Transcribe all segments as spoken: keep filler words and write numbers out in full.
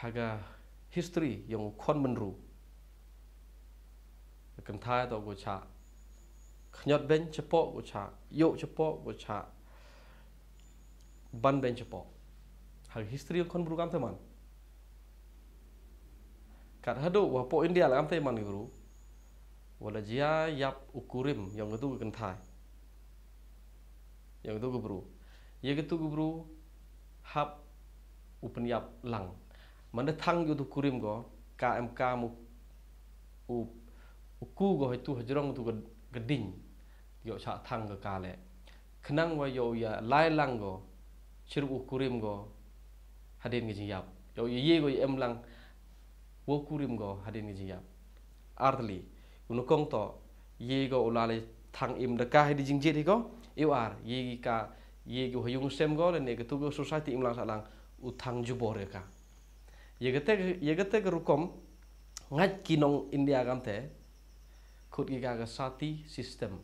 Ha ka history yong u khon mynru, ka kynthai to ko cha khñiot beiñ chapoh, ko cha ïoh chapoh, ko cha ban beiñ chapoh. Ha ka history yong u khon mynru kam te man. Kat haduh wa poh India la kam te man ki bru wa la jia ïap u kurim yong katu ka kynthai, yong katu ka bru. Ïa katu ka bru hap u pynïap lang. Manda thang ïa utu kurim ko, ka em kam u, u, u ku ko haitu hajrong utu ka, ka diñ. Ïoh cha thang ka ka le. Khnang wa ïoh ïa lai lang ko, chirup u kurim ko hadien ka jingïap. Ïoh ïa ye ko ïa em lang wa u kurim ko hadien ka jingïap. Artli, u nukong to, ye ko u la le thang im da ka hi di jingjied hi ko, iwar, ye ki ka, ye ki ha yung sem ko, lane katu ka society im lang sa lang, u thang jubor ïa ka. Ïa kate, ïa kate ka rukom, ngait ki nong India kam te, khut ki ka ka sati system.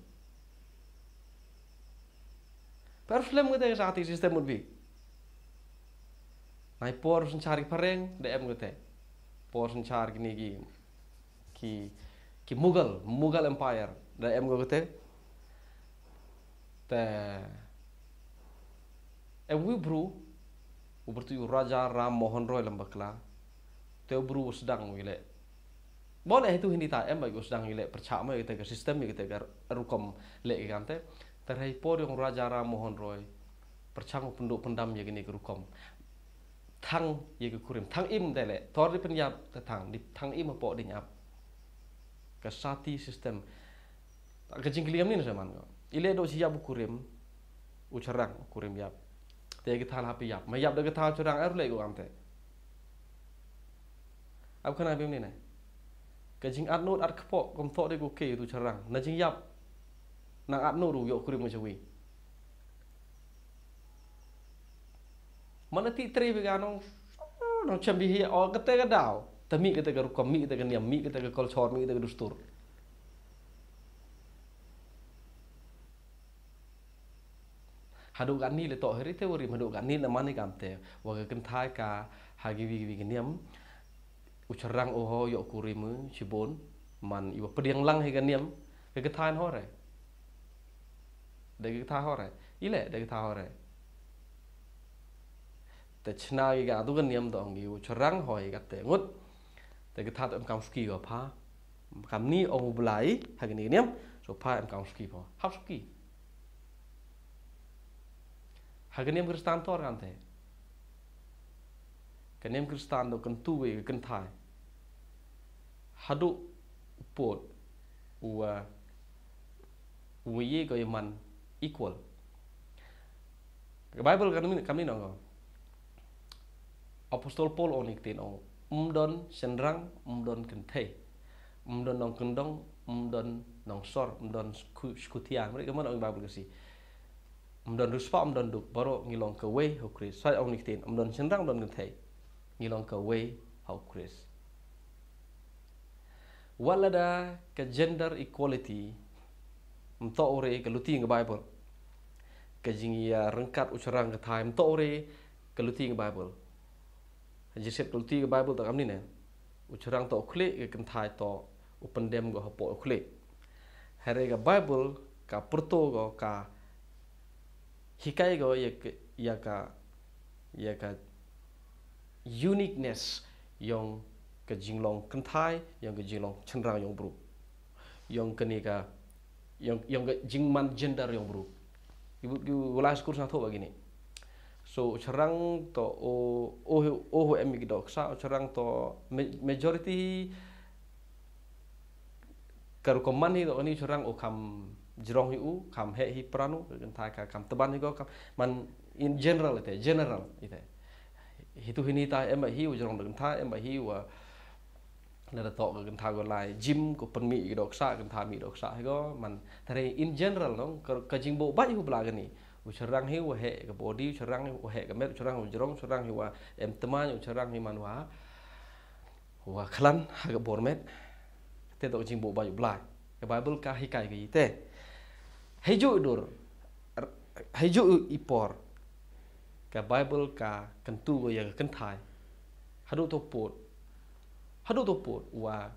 Per film kate ka sati system mut bi. Nai por synchar ki phareng, da em kate. Por synchar kini ki, ki, ki Mughal, Mughal Empire, da em kate. Te, em wi bru, u bertu u Raja Ram Mohan Roy lem bakla. Te u bru u sdang u le. Bole hitu hindi ta em ba u sdang u le percha ma kate ka system, kate ka rukom le kan te. Te hei por yong Raja Ram Mohan Roy, perchang u pynduh pyndam ïa kini ka rukom. Thang ïa ka kurim, thang im te le, tor di pynïap te thang, di thang im hapoh diñ ap. Ka sati system. Ka jingkylli kam ni na sa man ko. I le do shi ïap u kurim, u chynrang u kurim ïap. Te ka thal hap ïap, ma ïap da ka thal chynrang ar le ko kam te. Ap khana bim ni ne. Ka jingat nud at kpoh, kom to de ko ke tu chynrang. Na jingïap, na at nud ru ïoh kurim ma chawi. Mana ti tre bi ga nong, nong chem bi hi, o kate ka daw. Ta mi kate ka rukom, mi kate ka niam, mi kate ka culture, mi kate ka dustur. Haduh ka ni le to heri te wari, haduh ka ni le mani kam te. Wa ka kynthai ka, ha ki wi ki wi ki niam. U chynrang u ho ïoh kurim u, chibon, man iwa pdiang lang hi ka niam, ka kynthai hore. Da ka kynthai hore. I le, da ka kynthai hore. Te chna ki ka tu ka niam dong ki u chynrang hoi ka te ngut. Te ka kynthai tu em kam suki ko pha. Kam ni ong u Blai, ha ka ni ka niam, so pha em kam suki pha. Hap suki. Ha ka niam Kristan tor kan te. Ka niam Kristan do kyntu wei ka kynthai. Haduh u pot u, uh, u ye ko man equal. Ka Bible kan min, kan min ong. Apostol Paul ong ni ktin ong. Um don chynrang, um don kynthei. Um don nong kyndong, um don nong sor, um don sku-, skutian. Mari ka man ong Bible ka si. Um don riewspah, um don duk, baroh ngi long kawei ha u Khrist. Sa ong ni ktin, um don chynrang, um don kynthei. Ngi long kawei ha u Khrist. Wat lada ka gender equality, um to ure ka luti nga Bible. Ka jingïa ryngkat u chynrang kynthai, um to ure ka luti nga Bible. Jiset ka luti ka Bible ta kam ni ne. U chynrang to u khlieh, ka kynthai to u pyndem ko hapoh u khlieh. Hynrei ka Bible ka pyrto ko ka hikai ko ïa ka, ïa ka, ïa ka uniqueness yong ka jinglong kynthai, yong ka jinglong chynrang yong bru. Yong kani ka, yong, yong ka jingman gender yong bru. Ibu, ibu lai skur sa tho ba kini. So, chynrang to o, o, o, em ki dok sa, chynrang to ma-, majority ka rukom man hi to ni chynrang u kham jrong hi u, kham heh hi pran u, kynthai ka kham tban hi ko kham, man in general ite, general ite. Hitu hini ta em hi u jrong da kynthai, em hi u, uh, na da to ka kynthai ko lai gym ko pynmih ki dok sa, kynthai mih dok sa hi ko, man tare in general nong, ka, ka jingbo bai hu bla kani. U chynrang hi u heh ka body, u chynrang hi u heh ka met, u chynrang u jrong, u chynrang hi u em tman, u chynrang hi man wa. Wa khlan ha ka bor met. Te to ka jingbo bai u Blai. Ka Bible ka hikai ka ite. Hei ju dur. Hei ju i por. Ka Bible ka kyntu ko ïa ka kynthai. Haduh to pud. Haduh to pud. Wa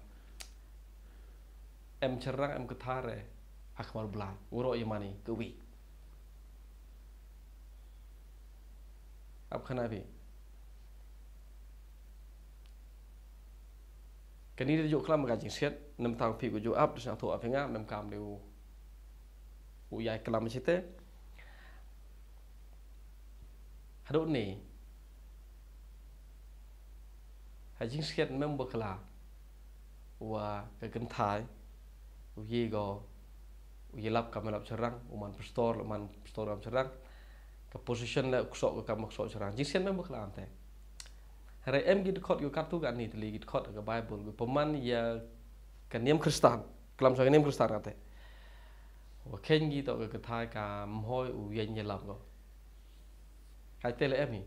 em shynrang em kynthai re ha khmat u Blai. Waroh ïa mane kawi. Ap khana phi. Kane da ju klam ka jingsiat, namar phi ko ju ap da sngewthuh ap nga, mem kam de u, u ïai klam shite. Haduh ne. Ha jingsiat mem bakla. Wa ka kynthai. U ïe ko. U ïalap kam lap shynrang, u man pastor, u man pastor kam shynrang. Ka position la u ksoh ka kam ksoh shynrang. Jingsiat mem bakla ante. Hare em ki dkhot ki katto katne tylli ki dkhot ka Bible, ki pynman ïa ka niam Khristan, klam sha ka niam Khristan kate. Wa kheiñ ki to ka kynthai kam hoi u ïeng ïalap ko. Kaite la em hi.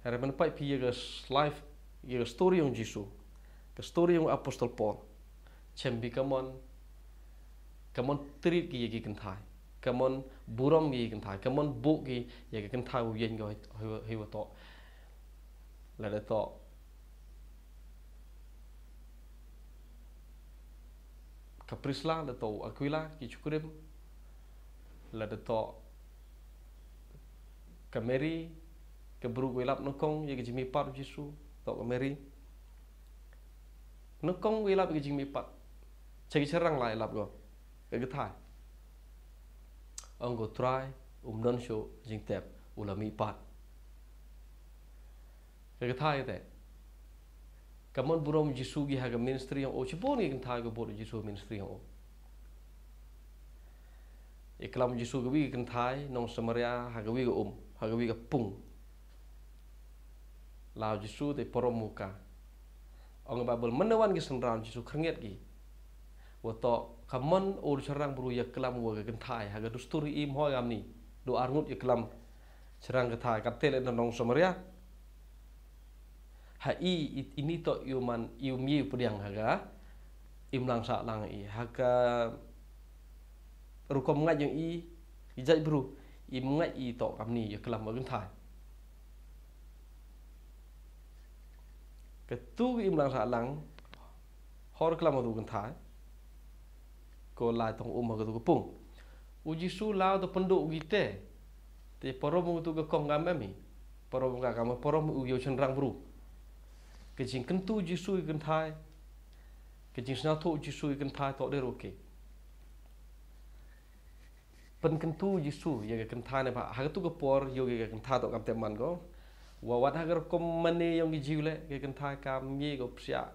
Hare men pait phi ïa ka life, ïa ka story yong Jisu. Ka story yong Apostle Paul. Chem bi kamon, kamon treat ki ïa ki kynthai. Kamon burom ki ïa ki kynthai. Kamon buh ki ïa ki kynthai u ïeng ko hi, hi, hi wa to. Lada to. Ka Prisla, lada to Aquila, ki chukrim. Lada to ka Mary, ka bru ko ïalap nyngkong, ïa ka jingmihpat Jisu, to ka Mary. Nyngkong ko ïalap ïa ka jingmihpat. Cha ki shynrang la ïalap ko. Ka kynthai. Ong ko Trai, um don shuh jingtep, u la mihpat. Ka kynthai te. Kamon burom Jisu ki ha ka ministry yong o, shibun ki kynthai ko bud Jisu ministry yong o. Ïa klam Jisu kawi ka kynthai, nong Samaria, ha kawi ka um, ha kawi ka pung. Law Jisu te parom u ka. Ong ka Bible, mynta wan ki synran Jisu khyrngiat ki. Wa to, kamon u shynrang bru ïa klam wa ka kynthai, ha ka dustur im hoi kamni. Du arngut ïa klam shynrang kynthai, kate le nong Samaria. Ha i, i, ini to ïu man, ïu mih pdiang ha ka, im lang sah lang i, ha ka rukom ngait yong i, i jait bru, im ngait i to kamni ïa klam wa kynthai. Katu im lang sah lang, hor klam wa tu kynthai. Ko lai tong um ha katu ka pung. U Jisu law to pynduh u kite. Te parom u tu ka kong kam em hi. Parom ka kam parom u ïa u shynrang bru. Ka jingkyntu Jisu ïa ka kynthai. Ka jingsngewthuh Jisu ïa ka kynthai to de ruh ki. Pynkyntu Jisu ïa ka kynthai ne ba ha katu ka por ïoh ïa ka kynthai to kam te man ko. Wa wat ha ka rukom mane yong ki Jiw le ka kynthai kam ïe ko psiah.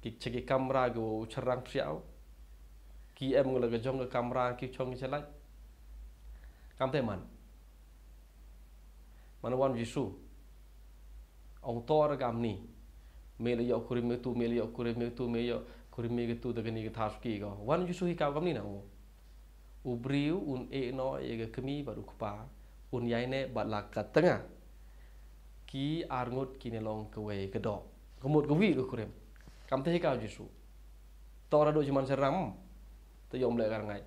Ki cha ki kamra ko shynrang psiah. Ki em ngula ka jong ka kamra ki chong ki chalait. Kam te man. Man wan Jisu. Ong tor kamni. Me le ïoh kurim me tu, me le ïoh kurim me tu, me ïoh kurim me tu da kani ka thar suki ko. Wan Jisu hi ka kamni na u. U briew un eh noh ïa ka kmie bad u kpa. Un ïai neh bad la ka tnga. Ki arngut ki ne long kawei ka doh. Ka mut kawi ka kurim. Kam te hi ka Jisu. Tor ado jiman shynrang. Te ïoh leh ka rngai.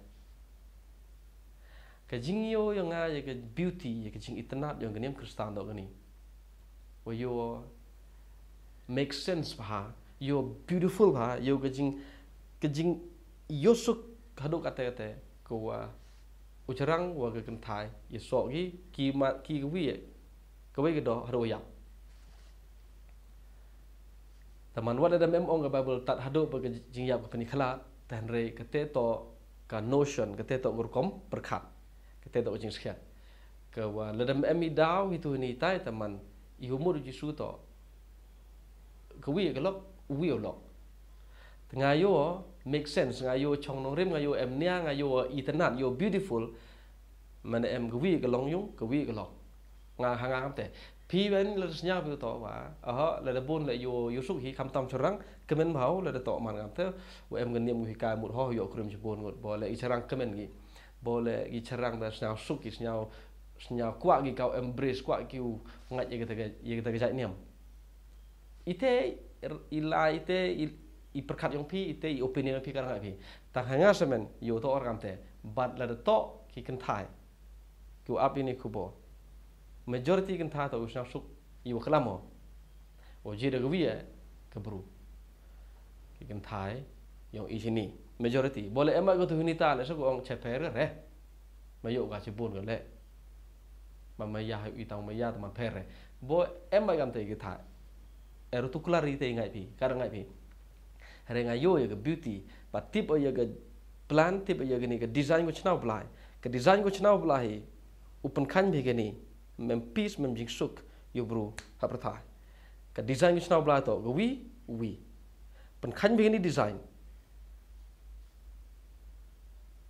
Ka jingïoh ïa nga ïa ka beauty, ïa ka jingitynnad ïa ka niam Khristan to kani. Wa ïoh make sense bha, ïoh beautiful bha, ïoh ka jing, ka jingïohsuk haduh kate kate, ka wa u shynrang wa ka kynthai, ïa soh ki, ki ma, ki kawi, kawei ka doh, haduh ïap. Te man wat lada mem ong ka Bible tad haduh ba ka jingïap ka pyni khlad, te hynrei kate to ka notion, kate to ka rukom pyrkhat, kate to ka jingskhiat. Ka wa lada mem i daw itu ni tai te man i humur Jisu to. Kawi ka lok, uwi u lok. Te nga ïoh make sense, nga ïoh chong nongrim, nga ïoh em nia, nga ïoh itynnad, ïoh beautiful. Man em kawi ka long yung, kawi ka lok. Nga ha nga kam te. Phi wen la sñiaw phi to wa. Aha, la da bun la ïoh ïohsuk hi khamtam shynrang. Kmen bha u la da to man kam te. Wa em ka niam u hi ka mut ho ïoh kurim shibun ngut. Bo la i shynrang kmen ki. Bo la i shynrang da sñiaw suk ki sñiaw, sñiaw kwah ki ka u embrace kwah ki u ngait ïa kata ka, ïa kata ka jait niam. Ite i la ite i, i pyrkhat yong phi, ite i opinion yong phi ka rngai phi. Tang ha nga semen, ïoh to or kam te. Bad la da to ki kynthai. Ki u ap ini khubor. Majority kynthai to u sngewsuk ïa u klam o. U jied da ka wi eh, ka bru. Ki kynthai yong i shini. Majority. Bole em ma ko tu hini ta le sa ko ong che pher re. Ma yo ka che bun ka le. Ma ma ya i tang ma ya ta man pher re. Bo em ma kam te ki thai. Eru tu klari te ngai phi. Ka ngai phi. Hare nga ïoh ïa ka beauty, ba tip ïa ka plan, tip ïa kane ka design ko chna u Blai. Ka design ko chna u Blai hi, u pynkhein bha kane, mem peace, mem jingsuk ïa u bru ha pyrthai. Ka design ko chna u Blai to, ka wi, wi. Pynkhein bha kane design.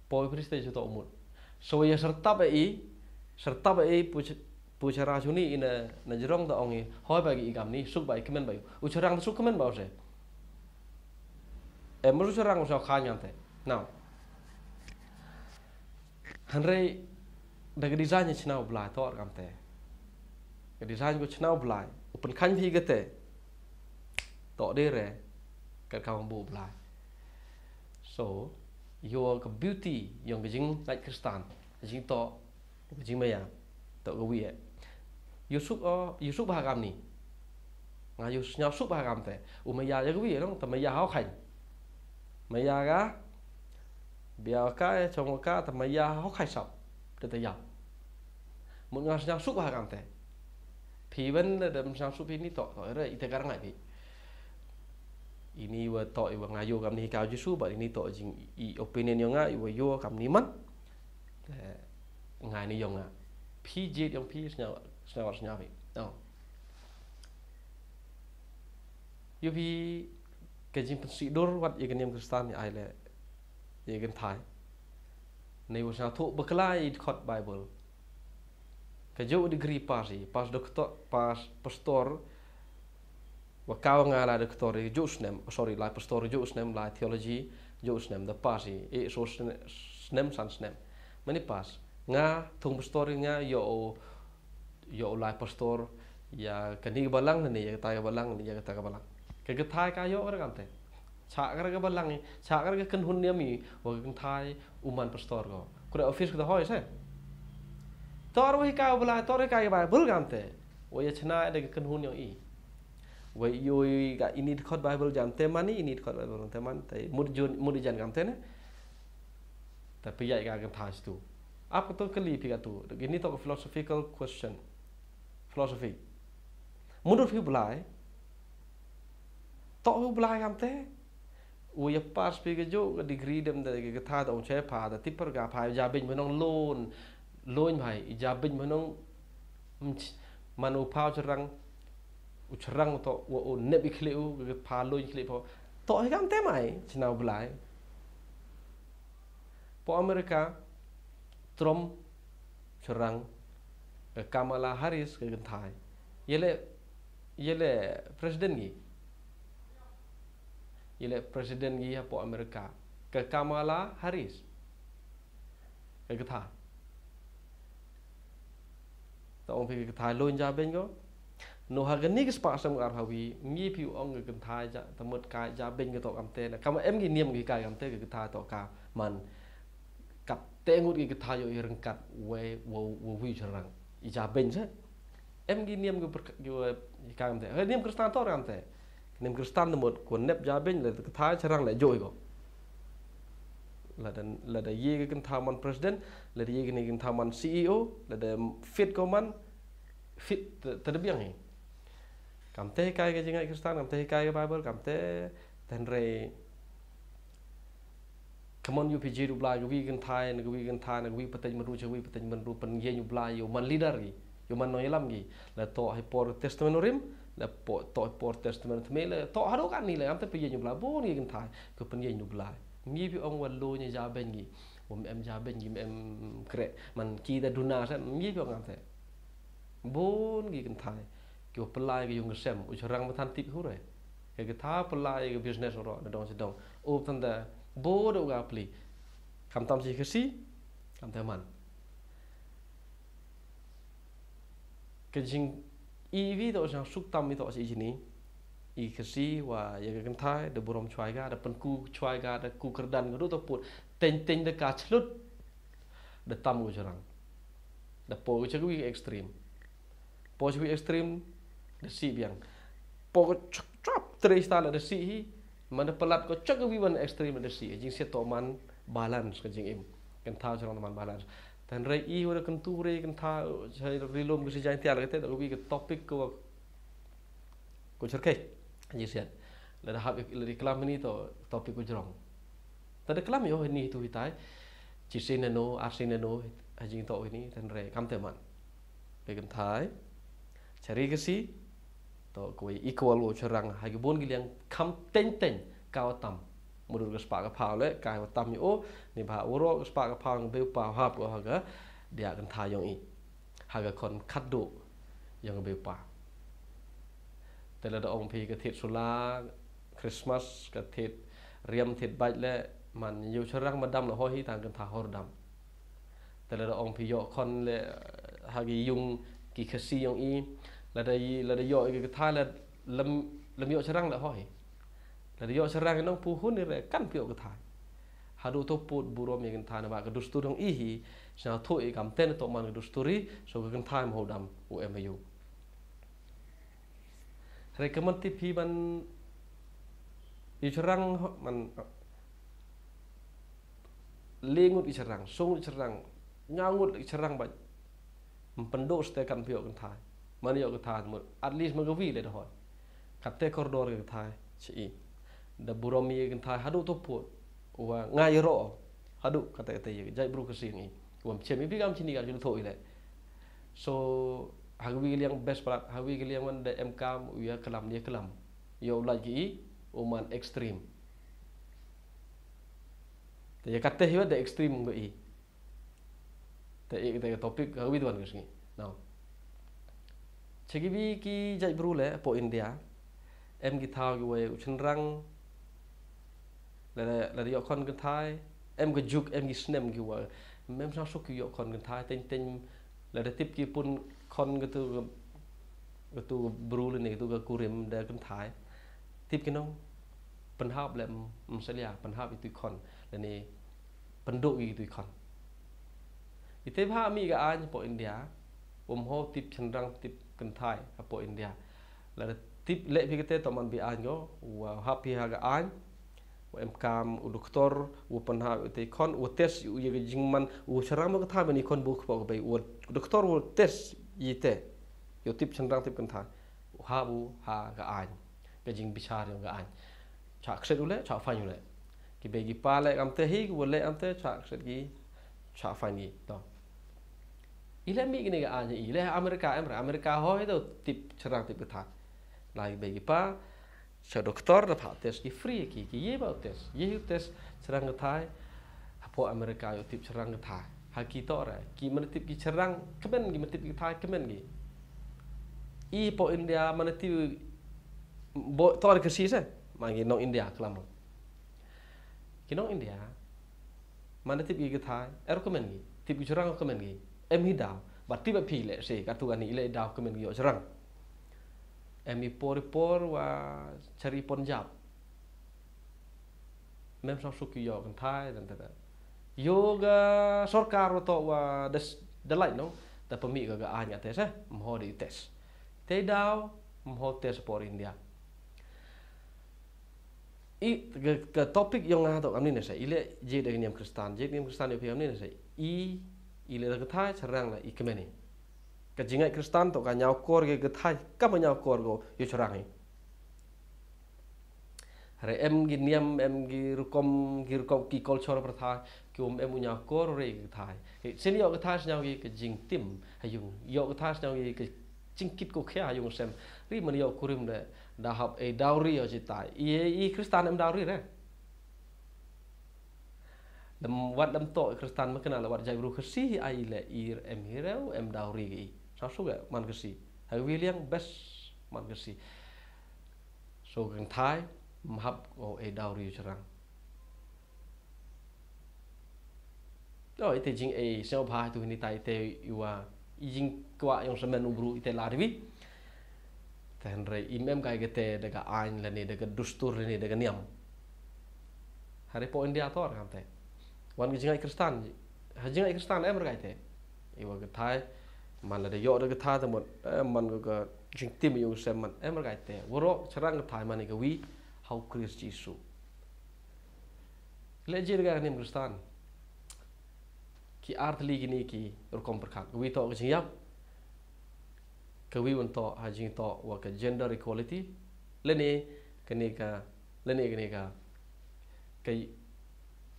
Poi priste ju to mut. So ïa sertap ïa i, sertap ïa i pu ch-, pu chara chuni ina na jrong da ong i, hoi ba i kam ni, suk ba i kmen ba i. U charang da suk kmen ba u se. E mru charang u sa kha nyang te. Now. Hynrei da ka design ïa chna u Blai to kam te. Ka design ko chna u Blai, u pynkhein bha kate. To de re, ka kam bu Blai. So, ïoh ka beauty yong ka jingngeit Khristan, ka jingtoh, ka jingmaïa, to ka wi eh. Ïoh suk o, ïoh suk bha kam ni. Nga ïoh sngewsuk bha kam te. U maïa ïa ka wi eh, nong, ta maïa hau khein. Maïa ka, bia ka, eh, chong ka, ta maïa hau khein sap. Te ta ïa. Mut nga sngewsuk bha kam te. Phi wen da sngewsuk phi ni to, to re, ite kar ngai phi. Ini wa to iwa nga ïoh kam ni ka Jisu, ba ini to jing i opinion yong nga, iwa ïoh kam ni man. Te nga ni yong nga. Phi jied yong phi sñiaw, sñiaw, sñiaw phi. No. Ïoh phi ka jingpynsih dur wat ïa ka niam Khristan ïa ai le ïa ka kynthai. Nei wa sñiaw thuh bakla ïa i dkhot Bible. Ka jooh degree pass i, pass doctor, pass pastor, wa kawa nga lai doctor i jooh snem, oh, sorry, lai pastor i jooh snem, lai theology jooh snem, da pass i, i so sne-, snem san snem. Mani pass, nga thung pastor i nga ïoh, ïoh lai pastor, ïa kani ka balang, ne ïa kata ka balang, ne ïa kata ka balang. Ka kynthai ka ïoh ka kam te. Chah ka ka balang i, chah ka ka kynhun niam i, wa ka kynthai u man pastor ko. Kure office ka da hoi se. Tor wa hikai u Blai, tor hikai Bible kam te. Wa ïa chna da ka kynhun yong i. Wa ïoh i ka ini dkhot Bible jam te mani, ini dkhot Bible te man te. Mut jun, mut jan kam te ne. Ta phi ïa ka kynthai stu. Ap ka to kali phi ka tu. Ini to ka philosophical question. Philosophy. Mut phi u Blai. To u Blai kam te. U ïa pass phi ka jooh ka degree dem da ka kynthai da ong che pha da tipar ka pha ja beng mynong loan. Loan bhai, ja beng mynong mch-, man u pha u charang. U charang to u, u nep i khlieh u, ka pha loan khlieh pha. To hi kam te mai, chna u Blai. Po America, Trump, charang, ka Kamala Harris, ka kynthai. Ïa le, ïa le president ngi. Ïa le president ngi hapoh America. Ka Kamala Harris. Ka kynthai. Ta ong phi ka kynthai loan ja beng ko. No ha kani ka spah sem ar hawi, ngi phi ong ka kynthai ja, ta mut ka ja beng ko to kam te na. Kam em ngi niam ngi ka kam te ka kynthai to ka man. Kat te ngut ki kynthai ïoh i ryngkat wei, wa, wa wi charang. I ja beng se. Em ngi niam ki per-, ki wa, i kam te. He niam Kristan to kam te. Niam Kristan da mut ko nep ja beng le kynthai charang le jooh i ko. Lada, lada ïa ka kynthai man president, lada ïa ka kynthai man C E O, lada fit ko man, fit te, te da biang hi. Kam te hikai ka jingngeit Kristan, kam te hikai ka Bible, kam te, te hynrei Come on, ïoh phi jied u Blai, ka wi kynthai, na ka wi kynthai, na ka wi pateng mynru, cha wi pateng mynru, pynïeng u Blai, ïoh man leader ki, ïoh man nongïalam ki. La toh ha i por Testament u rim, la po-, toh ha i por Testament thymmai, la toh haduh katni la, am te pynïeng u Blai, bun ki kynthai, ka pynïeng u Blai. Ngi phi ong wa loan ja beng ki, wa em ja beng ki, em kreh, man ki da duna sa, ngi phi ong am te. Bun ki kynthai, ki wa pynlai ki yung ka sem, u charang ba than tip hure. Ka kynthai pynlai ka business uro, na dong sa dong. U than da, bo da u ga pli. Kam tam si Khasi, kam tam man. Ka jing i wi to sa suk tam i to si jini. I Khasi wa ïa ka kynthai, da burom chwai ka, da pynku chwai ka, da ku kyrdan ka du to put. Teng teng da ka chlut. Da tam u charang. Da po u cha ka wi extreme. Poi sha extreme, da sih biang. Poi ko chop chop trei star la da sih hi. Manda palat ko chak wi wan extreme da sih. Jingsiat to man balance ka jingim. Kynthai sha man balance. Tang rei i wa da kyntu rei kynthai sha ri lum ka si jang tiar kate da wi ka topic ko ko cherkei. Jingsiat. La da hap la da klam ni to topic ko jrong. Ta da klam yo ni tu hitai. Chi si nano, ar si nano, ha jing to ni tang rei kam te man. Pe kynthai. Chari ka si. To ko equal wo cherang ha ki bun ki liang kam teng teng ka wa tam. Mudur ka spa ka phaw le ka wa tam yo ni ba woro ka spa ka phaw ngi be pa hap ko ha ka dia kynthai yong i. Ha ka kon khat do yong be pa. Te la da ong phi ka thied sula Christmas ka thied riam thied bait le man yu cherang ma dam la hoi hi tang kynthai hor dam. Te la da ong phi yo kon le ha ki yung ki khasi yong i la da i la da yo i ka thai la lam lam yo cherang la hoi. La da yo cherang nong pu hun ni re kan phi yo ka thai. Hadu to put burom i kynthai na ba ka dustur yong i hi sna tho i kam ten to man ka dusturi so ka kynthai ma ho dam u em yu. Re ka man tip hi ban i cherang man lengut i cherang, sung i cherang, nyangut i cherang ba. Mpendo ste kan phi yo kynthai. Man yo kynthai mut at least ma ka wi le da hoi. Kate kordor kynthai chi i. Da burom i kynthai hadu to put. Wa ngai ro hadu kate kate ye jai bru ka sing i. Wa mchem i bi kam chini kan ju tho i le. So ha wi liang best plat ha wi liang man da em kam u ya klam ye klam. Yo like i u man extreme. Te ya kate hi wa da extreme ko i. Te i te topic ka wi tuan ka sngi. Now. Cheki bi ki jai bru le po India. Em ki thaw ki wei u chen rang. La la yo kon kynthai. Em ka juk em ki snem ki wa. Mem sa suk ki yo kon kynthai teng teng la da tip ki pun kon ka tu ka tu bru le ni ka tu ka kurim da kynthai. Tip ki nong. Penhap le mselia penhap i tu kon le ni. Penduk i tu kon. I te bha mi ka ain po India. Um ho tip chen rang tip kynthai po India. La da tip le phi kate to man bi ain ko wa hap phi ha ka ain. Wa em kam u doktor wa penhap i te kon wa test u ye ka jingman wa cherang ma ka thai ni kon bu kpo ka bai wa doktor wa test i te. Yo tip chen rang tip kynthai. Ha bu ha ka ain. Ka jing bichar yong ka ain. Cha kset u le cha fain u le. Ki be ki pa le kam te hi ki wa le kam te cha kset ki cha fain ki to. I le mi ki ni ka ain i le America em ra America ho hi to tip cherang tip kynthai. La ki be ki pa cha doktor da pha test ki free ki ki ye ba test ye test cherang kynthai. Hapo America yo tip cherang kynthai. Ha ki to ra ki man tip ki cherang kemen ki man tip ki thai kemen ki. I po India man tip bo to ra ka si se ma ki nong India klam. Ki nong India man tip ki kynthai er kemen ki tip ki cherang kemen ki. Em hi daw ba tip a phi le se ka tu ani le daw kemen ki yo cherang. Em i por i por wa chari pon jap. Mem sa suk ki yo kynthai dan tata. Yo ga sorkar wa to wa des dalai no. Ta pemi ga ga anya tes eh mho di tes. Te daw mho tes por India. I ga, ga topik yong nga to kamni ne sa ile je da niam kristan je niam kristan yo pi kamni ne sa i ile da kynthai cherang la i kemeni. Ka jingai kristan to ka nyau kor ga kynthai kam nyau kor go yo cherang i. Re em gi niam em gi rukom gi rukom ki culture pratha ki um em u nyau kor re kynthai. Sin yo kynthai snyau gi ka jingtim ha yung yo kynthai snyau gi ka jingkit ko khia ha yung sem. Ri man yo kurim de da hap e dowry yo jitai. I i kristan em dowry re. Dem wat dem to kristan ma kena la wat jai bru kesi ai le ir em hireu em dowry gi. Sa su ga man kesi. Ha wi liang best man kesi. So kynthai mhap o e dowry cherang. Oh ite jing e seo bha tu ni tai te iwa jing kwa yong semen ubru ite la diwi. Te hynrei im em kai kete da ka ain lane da ka dustur lane da ka niam. Hari po India tor kan te. Wan ka jingai kristan ha jingai kristan em kai te. Iwa ka thai Man lada ïoh da ka kynthai te mut, eh, man ka, ka jingtim ïa u sem man, em, re kaite. Waroh shynrang kynthai man ïa kawi ha u Khrist Jisu. Leh jingïarap ka niam Khristan. Ki artylli kine ki rukom pyrkhat. Kawi toh ka jingïap. Kawi wan toh ha jingtoh wa ka gender equality. Lane kane ka, lane kane ka, ka,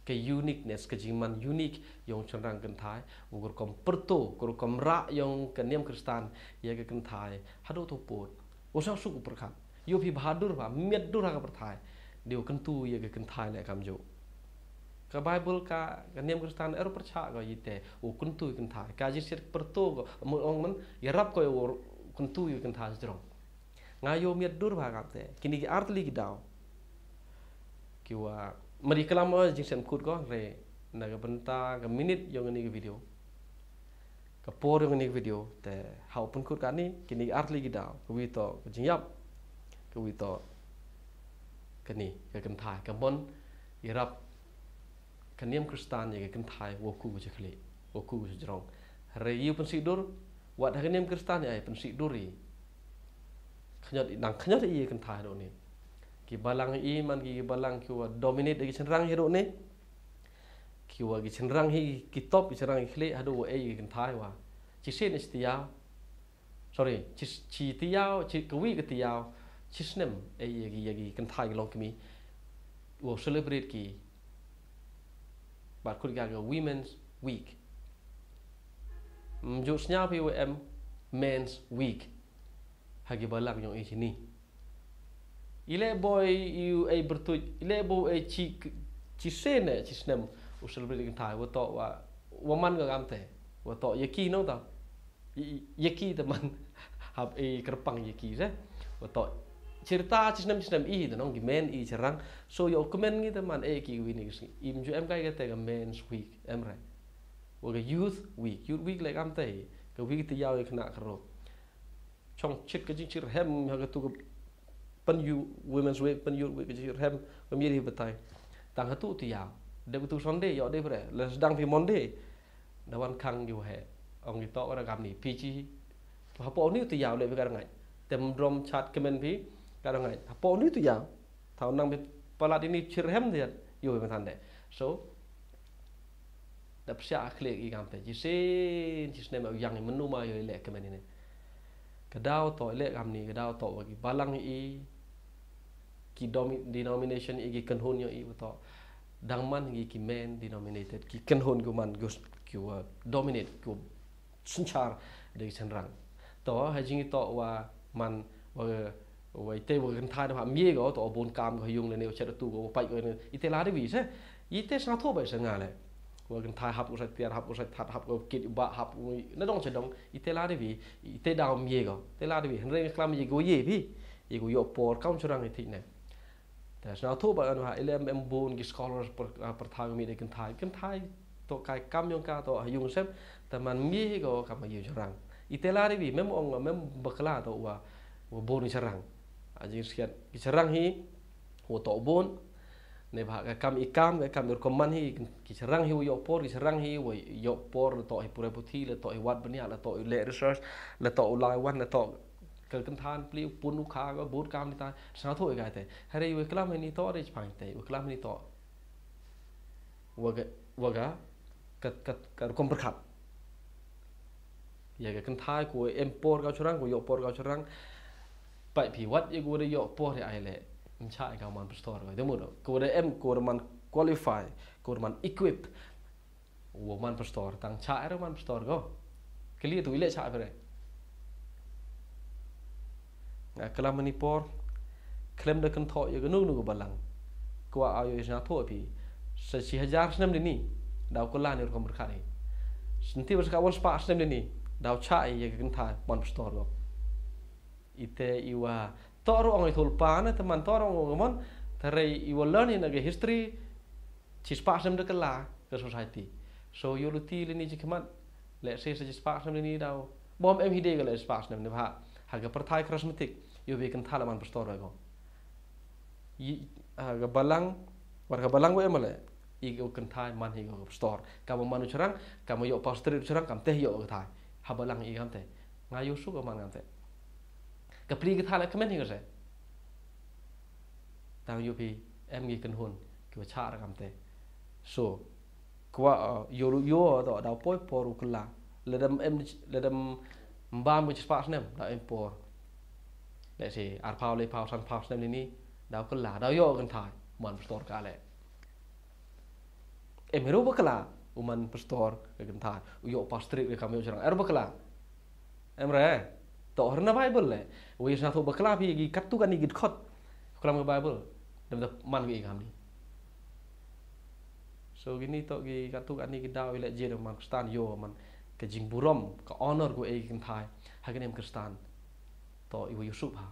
ka uniqueness, ka jingman unique yong shynrang kynthai, wa ka rukom pyrto, ka rukom rah yong ka niam Khristan ïa ka kynthai haduh tu pud. Wa sngewsuk u pyrkhat. Ïoh phi bahadur ba miat dur ha ka pyrthai. Dei u kyntu ïa ka kynthai leh kamjooh. Ka Bible ka, ka niam Khristan em pyrshah ko ïa ite, u kyntu ïa kynthai. Ka jingsiat pyrto ko, mo ong man, ïarap ko ïa u kyntu ïa kynthai jrong. Nga ïoh miat dur ba kamte. Kine ki artylli ki daw. Ki wa, mari klam o jingsiat kut ko, re, na ka bynta, ka minit yong kane ka video. Ka por yong kane ka video, te ha u pynkut kane, kine ki artylli ki daw, kawi toh ka jingïap, kawi toh kane, ka kynthai, ka mon, ïarap, ka niam Khristan ïa ka kynthai, wa ku ka jakhlieh, wa ku ka jrong. Hynrei ïa u pynsih dur, wat ha ka niam Khristan ïa pynsih dur ïa. Khñiot i, nang khñiot i ïa ka kynthai haduh ne. Ki balang i man ki, ki balang ki wa dominate da ki shynrang haduh ne. Ki wa ki shynrang hi ki top, ki shynrang hi khlieh haduh wa ei ki kynthai wa. Chi sien chi tayiew. Sorry, chi, chi tayiew, chi kawi ka tayiew. Chi snem ei ïa ki, ïa ki kynthai ki longkmie. Wa celebrate ki. Bad kut ka ka Women's Week. Mjuk sñiaw phi wa em Men's Week. Ha ki balang yong i chini. I leh boi i u ei byrtuit, i leh boi u ei chi, chi sien ne, chi snem u celebrate kynthai, wa toh wa, wa man ka kamte, wa toh ïa ki nong ta. I, i, ïa ki te man, hap ei kyrpang ïa ki se. Wa toh, chi rta chi snem, chi snem i te nong, ki men i shynrang, so ïoh kmen ngi te man, ei ki wi ni ki sngi, im ju em kai ka te ka Men's Week, em re. Wa ka Youth Week, Youth Week leh kamte, ka week te ïaw ïa khynnah khynnah. Chong chit ka jingchitrhem ha katu ka pyn yu Women's Week, pyn yu week ka jingchitrhem, ka mih hi batai. Tang hatu tu ya. Dep tu Sunday, ïoh dep re. La sdang phi Monday. Da wan khang ïu he. Ong ïu toh wa da kam ni. Phi chi. Hapoh ni tu ya le phi ka rngai. Tem drom chat kmen phi ka rngai. Hapoh ni tu ya. Thaw nang phi palat ini chitrhem dia. Ïu phi than de. So, da psiah khlieh i kam te. Chi sien, chi snem u yang i mynnu ma ïoh i leh kmen ini. Ka daw toh i leh kam ni, ka daw toh wa ki balang i, ki domi-, denomination i ki kynhun ïoh i wa toh. Dang man i ki men denominated, ki kynhun ki man ki wa dominate, ki wa synshar da ki shynrang. Toh, ha jingitoh wa man, wa, wa ite wa kynthai da ha mie ko, toh bun kam ko ha yung lane wa chet tu ko, wa pait ko ne, ite la de wi se. Ite sngewthuh ba se nga le. Wa kynthai hap u sait tiar, hap u sait that, hap u kit u ba, hap u na dong che dong, ite la de wi, ite da mie ko, ite la de wi. Hynrei nga klam ïa ko ïa phi, ïa ko ïoh por kam shynrang i thik ne. Te sngewthuh ba anu ha, i leh em, em bun ki scholars per, ah, pyrthei mi de kynthai. Kynthai toh kai kam yong ka toh ha yung sem, te man mih ko kam ha yung shynrang. Ite la de wi, mem ong, mem bakla toh wa, wa bun shynrang. A jingsiat, ki shynrang hi, wa toh bun. Ne ba ka kam i kam, ka kam i rukom man hi, ki shynrang hi wa ïoh por, ki shynrang hi wa ïoh por, la toh hi pule puthi, la toh hi wad bniah, la toh hi leh research, la toh u lai wan, la toh ka kynthan pli u pun u kha ka bun kam ni ta. Sngewthuh ïa ka te. Hynrei wa klam ni toh re chpang te. Wa klam ni toh. Wa ga, wa ga, ka, ka, ka rukom pyrkhat. Ïa ka kynthai ko em por ka shynrang, ko ïoh por ka shynrang. Pait phi wat ïa ko da ïoh por ïa ai le. Ym cha ïa ka man pastor ko. Te mut ko da em, ko da man qualify, ko da man equip. Wa man pastor, tang cha era man pastor ko. Kali tu ile cha pere. Nga klam ni por. Khlem da kynthoh ïa ka nu nu ka balang. Kwah ayo ïa sngewthuh phi. Sa shi hajar snem de ni. Daw kylla ni rukom pyrkhat ni. Senti ba sa ka wan spah snem de ni. Daw cha ïa ka kynthai man pastor ko. Ite i wa toh ruh ong i thul pa na te man toh ruh ong mon. Te rei i wa learn ïa na ka history. Shi spah snem da kylla ka society. So ïoh luti le ni chi khmat. Le se sa shi spah snem le ni daw. Bom em hi de ka le spah snem ne ba. Ha ka pyrthei charismatic. Ïoh be kynthai la man pastor wa ko. I, ha ka balang, war ka balang wa em le. I ka kynthai man hi ka pastor. Ka man u shynrang, ka man ïoh pastor u shynrang, kam te ïoh ka thai. Haba lang i kamte, nga ïoh suk man kamte. Ka pli ka tha la kmen hi ka se. Tang ïoh phi em ngi kynhun ki wa cha ra kamte. So kwa ïoh lu ïoh to daw poi por u kylla. Ledam em ledam mbam ki spah snem daw em por. Let's say ar phaw le phaw san phaw snem ni daw kylla daw ïoh kynthai man pastor ka le. Em hero bakla u man pastor ka kynthai u ïoh pastorate ka kam ïoh jrang er bakla. Em re to hor na Bible le. Wi sna thu bakla phi ki kattu kani git khot. Klam ka Bible. Dem da man ki kam ni. So gini to ki kattu kani ki daw i le jir man Kristan ïoh man ka jingburom ka honor ku ei kynthai. Ha kani em Kristan. To i wa Yusuf ha.